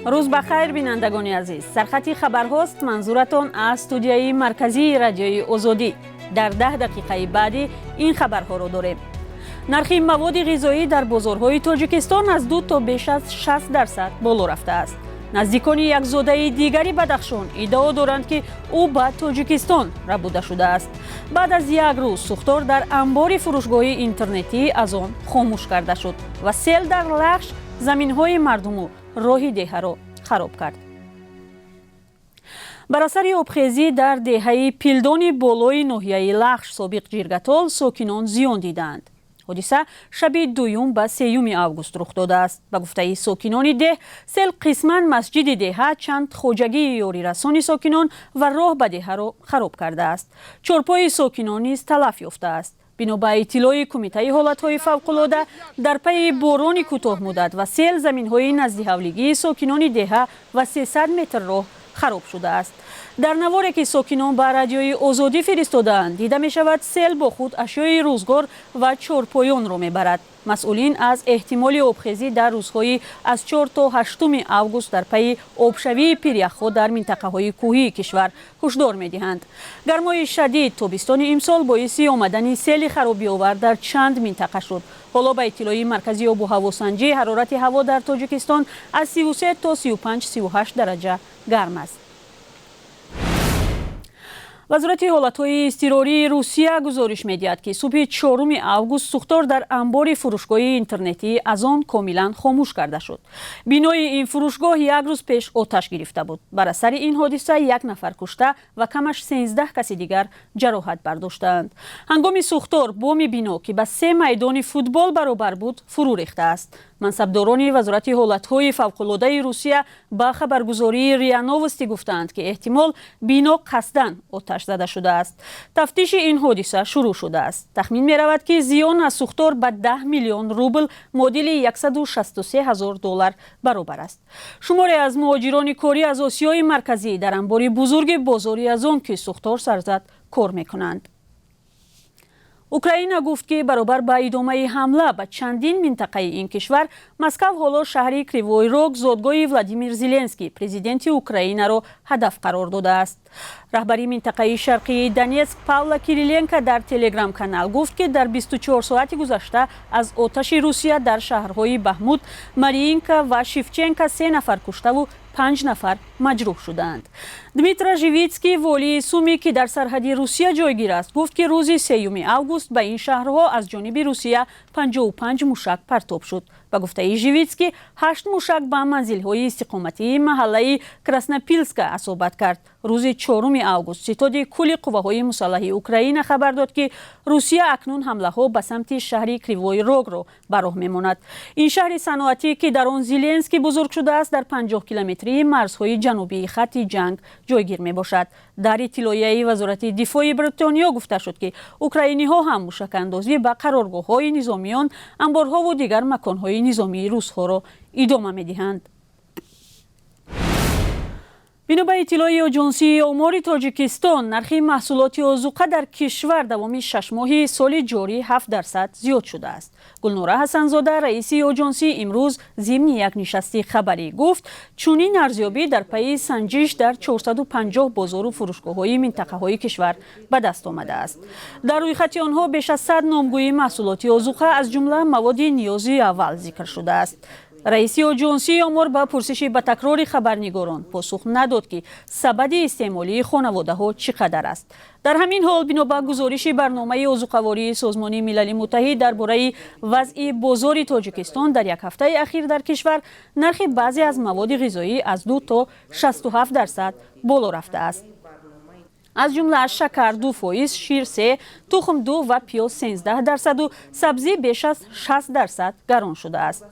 Рӯз ба хайр, бинандагони азиз! Сархати хабарҳост, манзуратон аз студияи марказии Радиои Озодӣ. Дар 10 дақиқаи баъдӣ ин хабарҳоро дорем: нархи маводи ғизоӣ дар бозорҳои Тоҷикистон аз 2 то беш аз 60% боло рафтааст. Наздикони як зодаи дигари Бадахшон иддао доранд, ки ӯ ба Тоҷикистон рабуда шудааст. Баъд аз як рӯз сӯхтор дар анбори фурӯшгоҳи интернетӣ Озон хомӯш карда шуд ва сел дар Лахш заминҳои мардуму роҳи деҳаро хароб кард. Бар асари обхезӣ дар деҳаи Пилдони болои ноҳияи Лахш, собиқ Ҷиргатол, сокинон зиён дидаанд. Ҳодиса шаби дуюм ба сеюми август рух додааст. Ба гуфтаи сокинони деҳ, сел қисман масҷиди деҳа, чанд хоҷагии ёрирасони сокинон ва роҳ ба деҳаро хароб кардааст. Чорпои сокинон низ талаф ёфтааст. Бино ба иттилои Кумитаи ҳолатҳои фавқулода, дар пайи борони кӯтоҳмуддат ва сел заминҳои наздиҳавлигии сокинони деҳа ва 300 метр роҳ хароб шудааст. Дар наворе, ки сокинон ба Радиои Озодӣ фиристодаанд, дида мешавад, сел бо худ ашёи рӯзгор ва чорпоёнро мебарад. Масъулин аз эҳтимоли обхезӣ дар рӯзҳои аз 4 то 8 август дар пайи обшавии пиряхҳо дар минтақаҳои кӯҳии кишвар ҳушдор медиҳанд. Гармои шадид тобистони имсол боиси омадани сели харобиовар дар чанд минтақа шуд. Ҳоло, ба иттилои Маркази обу ҳавосанҷӣ, ҳарорати ҳаво дар Тоҷикистон аз 33 то 35-38 дараҷа гарм аст. Вазорати ҳолатҳои изтирории Русия гузориш медиҳад, ки субҳи 4 август сӯхтор дар анбори фурӯшгоҳи интернетии Озон комилан хомӯш карда шуд. Бинои ин фурӯшгоҳ як рӯз пеш оташ гирифта буд. Бар асари ин ҳодиса як нафар кушта ва камаш 13 каси дигар ҷароҳат бардоштаанд. Ҳангоми сӯхтор боми бино, ки ба се майдони футбол баробар буд, фурӯ рехтааст. Мансабдорони Вазорати ҳолатҳои фавқулодаи Русия ба хабаргузории РИА Новости гуфтаанд, ки эҳтимол бино қасдан оташ зада шудааст. Тафтиши ин ҳодиса шурӯъ шудааст. Тахмин меравад, ки зиён аз сӯхтор ба 10 миллион рубл, муодили 163 ҳазор доллар, баробар аст. Шуморе аз муҳоҷирони корӣ аз Осиёи Марказӣ дар анбори бузурги бозори Озон, ки сӯхтор сар зад, кор мекунанд. Украина гуфт, ки баробар ба идомаи ҳамла ба чандин минтақаи ин кишвар, Москав ҳоло шаҳри Кривой Рог, зодгоҳи Владимир Зеленский, президенти Украинаро ҳадаф қарор додааст. Раҳбари минтақаи шарқии Донецк Павла Кириленко дар Телеграм-канал гуфт, ки дар 24 соати гузашта аз оташи Русия дар шаҳрҳои Бахмут, Мариинка ва Шевченко се нафар куштаву панҷ нафар маҷрӯҳ шудаанд. Дмитро Живитский, волии Суми, ки дар сарҳади Русия ҷойгир аст, гуфт, ки рӯзи 3 август ба ин шаҳрҳо аз ҷониби Русия 55 мушак партоб шуд. Ба гуфтаи Живитский, ҳашт мушак ба манзилҳои истиқоматии маҳаллаи Краснопилска асобат кард. Рӯзи 4 август Ситоди кулли қувваҳои мусаллаҳи Украина хабар дод, ки Русия акнун ҳамлаҳо ба самти шаҳри Кривой Рогро ба роҳ мемонад. Ин шаҳри саноатӣ, ки дар он Зеленский бузург шудааст, дар 50 километрии марзҳои ҷанубии хатти ҷанг ҷойгир мебошад. Дар иттилоияи Вазорати дифои Бритониё гуфта шуд, ки украиниҳо ҳам мушакандозӣ ба қароргоҳҳои низомиён, анборҳову дигар маконҳои низомии русҳоро идома медиҳанд. Бино ба иттилои Оҷонсии омори Тоҷикистон, нархи маҳсулоти озуқа дар кишвар давоми 6 моҳи соли ҷорӣ 7% зиёд шудааст. Гулнора Ҳасанзода, раиси оҷонсӣ, имрӯз зимни як нишасти хабарӣ гуфт, чунин арзёбӣ дар пайи санҷиш дар 450 бозору фурӯшгоҳҳои минтақаҳои кишвар ба даст омадааст. Дар рӯйхати онҳо беш аз 100 номгӯи маҳсулоти озуқа, аз ҷумла маводи ниёзи аввал, зикр шудааст. Раиси Оҷонсии омор ба пурсиши ба такрори хабарнигорон посух надод, ки сабади истеъмолии хонаводаҳо чӣ қадар аст. Дар ҳамин ҳол, бино ба гузориши Барномаи озуқавории Созмони Милали Муттаҳид дар бораи вазъи бозори Тоҷикистон дар як ҳафтаи ахир, дар кишвар нархи баъзе аз маводи ғизоӣ аз 2 то 67% боло рафтааст. Аз ҷумла шакар 2%, шир 3, тухм 2 ва пиёз 13 дарсаду сабзӣ беш аз 60% гарон шудааст.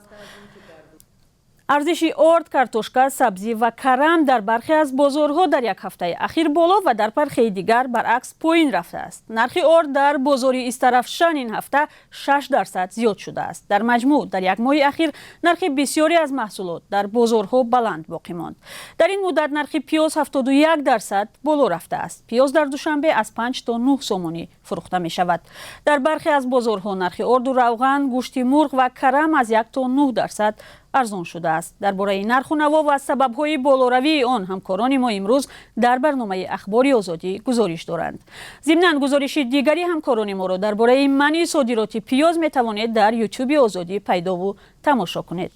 Арзиши орд, картошка, сабзӣ ва карам дар бархе аз бозорҳо дар як ҳафтаи ахир боло ва дар бархеи дигар баръакс поин рафтааст. Нархи орд дар бозори Истарафшан ин ҳафта 6% зиёд шудааст. Дар маҷмӯъ, дар як моҳи ахир нархи бисёре аз маҳсулот дар бозорҳо баланд боқӣ монд. Дар ин муддат нархи пиёз 71% боло рафтааст. Пиёз дар Душанбе аз 5 то 9 сомонӣ фурӯхта мешавад. Дар бархе аз бозорҳо нархи орду равған, гӯшти мурғ ва карам аз 1 то 9% Арзон шудааст. Дар бораи нарху наво ва сабабҳои болоравии он ҳамкорони мо имрӯз дар барномаи Ахбори Озодӣ гузориш доранд. Зимнан, гузориши дигари ҳамкорони моро дар бораи манъи содироти пиёз метавонед дар Ютюби Озодӣ пайдову тамошо кунед.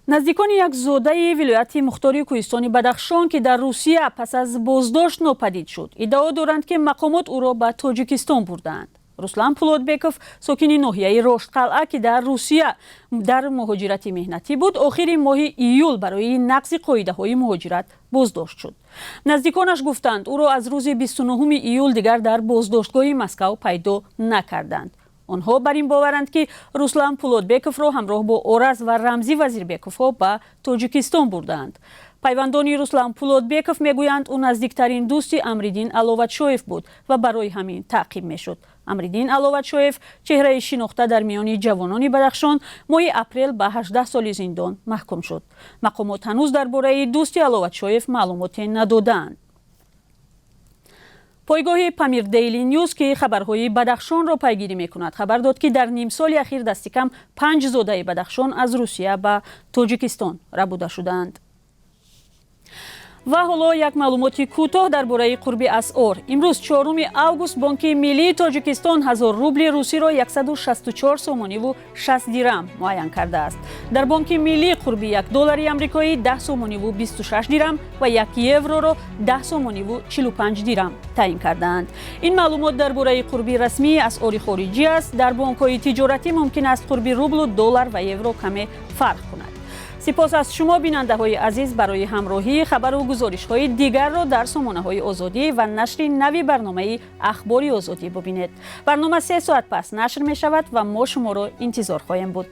Наздикони як зодаи вилояти мухтори кӯҳистони Бадахшон, ки дар Русия пас аз боздошт нопадид шуд, иддао доранд, ки мақомот ӯро ба Тоҷикистон бурдаанд. Руслан Пулотбеков, сокини ноҳияи Роштқалъа, ки дар Русия дар муҳоҷирати меҳнатӣ буд, охири моҳи июл барои нақзи қоидаҳои муҳоҷират боздошт шуд. Наздиконаш гуфтанд, ӯро аз рӯзи 29 июл дигар дар боздоштгоҳи Москав пайдо накарданд. Онҳо бар ин боваранд, ки Руслан Пулотбековро ҳамроҳ бо Ораз ва Рамзӣ Вазирбековҳо ба Тоҷикистон бурдаанд. Пайвандони Руслан Пулотбеков мегӯянд, ӯ наздиктарин дӯсти Амриддин Аловатшоев буд ва барои ҳамин таъқиб мешуд. Амриддин Аловатшоев, чеҳраи шинохта дар миёни ҷавонони Бадахшон, моҳи апрел ба 18 соли зиндон маҳкум шуд. Мақомот ҳанӯз дар бораи дӯсти Аловатшоев маълумоте надодаанд. Пойгоҳи Памир Дейли Ньюз, ки хабарҳои Бадахшонро пайгирӣ мекунад, хабар дод, ки дар нимсоли ахир дасти кам панҷ зодаи Бадахшон аз Русия ба Тоҷикистон рабуда шудаанд. Ва ҳоло як маълумоти кӯтоҳ дар бораи қурби асъор. Имрӯз, 4 август, Бонки миллии Тоҷикистон 1000 рубли русиро 164 сомониву 60 дирам муайян кардааст. Дар Бонки миллӣ қурби 1 доллари амрикоӣ 10 сомониву 26 дирам ва 1 евроро 10 сомониву 45 дирам таъин кардаанд. Ин маълумот дар бораи қурби расмии асъори хориҷӣ аст. Дар бонкҳои тиҷоратӣ мумкин аст қурби рублу доллар ва евро каме фарқ кунад. Сипос аз шумо, бинандаҳои азиз, барои ҳамроҳӣ. Хабару гузоришҳои дигарро дар сомонаҳои Озодӣ ва нашри нави барномаи Ахбори Озодӣ бубинед. Барнома 3 соат пас нашр мешавад ва мо шуморо интизор хоҳем буд.